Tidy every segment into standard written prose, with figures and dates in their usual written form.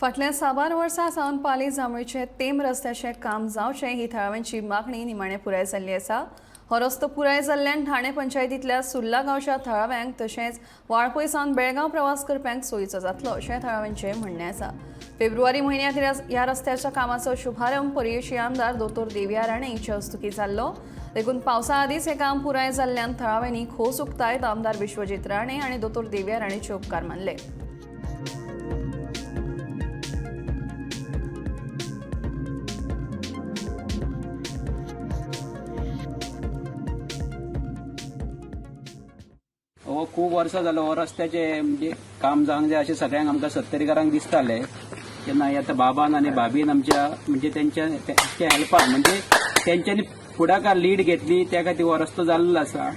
फाटल्या साबार वर्सां सावन पाली जांभळीचे तेम रस्त्याचें काम जावचें ही थळाव्यांची मागणी निमाणें पुराय जाल्ली आसा. हो रस्तो पुराय जाल्ल्यान ठाणे पंचायतींतल्या सुर्ला गांवच्या थळाव्यांक तशेंच वाळपय सावन बेळगांव प्रवास करप्यांक सोयीचो जातलो अशें थळाव्यांचें म्हणणें आसा. फेब्रुवारी म्हयन्यांत ह्या रस्त्याच्या कामाचो शुभारंभ पर्येची आमदार दोतोर देविया राणे हिंचे हस्तुकीं जाल्लो. देखून पावसा आदींच हें काम पुराय जाल्ल्यान थळाव्यांनी खोस उक्तायत आमदार विश्वजीत राणे आनी दोतोर देविया राणेचे उपकार मानले. हो खूब वर्सां जालो हो रस्त्याचे म्हणजे काम जावंक जाय अशें सगळ्यांक आमकां सत्तरीकारांक दिसतालें. तेन्ना आतां बाबान आनी भाभीन आमच्या म्हणजे तेंच्या तेंच्या हेल्पान म्हणजे तेंच्यांनी फुडाकार लीड घेतली, त्या खातीर हो रस्तो जाल्लो आसा.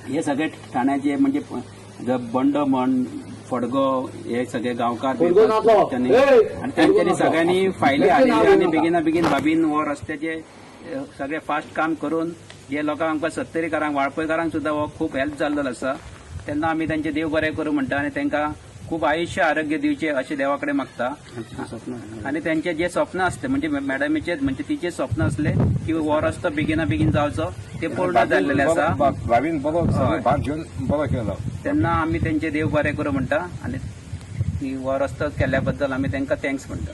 हे सगळे ठाण्याचे म्हणजे बंडो म्हण फडगो हे सगळे गांवकार त्यांनी आनी तेंच्यांनी सगळ्यांनी फायली हाडिल्ली आनी बेगिना बेगीन भाभीन हो रस्त्याचे सगळे फास्ट काम करून जे लोकांक आमकां सत्तरीकारांक वाळपयकारांक सुद्दां हो खूब हेल्प जाल्लो आसा. तेन्ना आमी तांचे देव बरें करूं म्हणटा आनी तांकां खूब आयुश्य आरोग्य दिवचें अशें देवा कडेन मागता. आनी तेंचे जे स्वप्न आसले म्हणजे मॅडमीचे म्हणजे तिचे स्वप्न आसले की हो रस्तो बेगिना बेगीन जावचो ते पूर्ण जाल्लेले आसा. भाभीन बरो सगळें भाग घेवन बरो केलो. तेन्ना आमी तेंचे देव बरें करूं म्हणटा आनी हो रस्तो केल्ल्या बद्दल आमी तांकां thanks म्हणटा.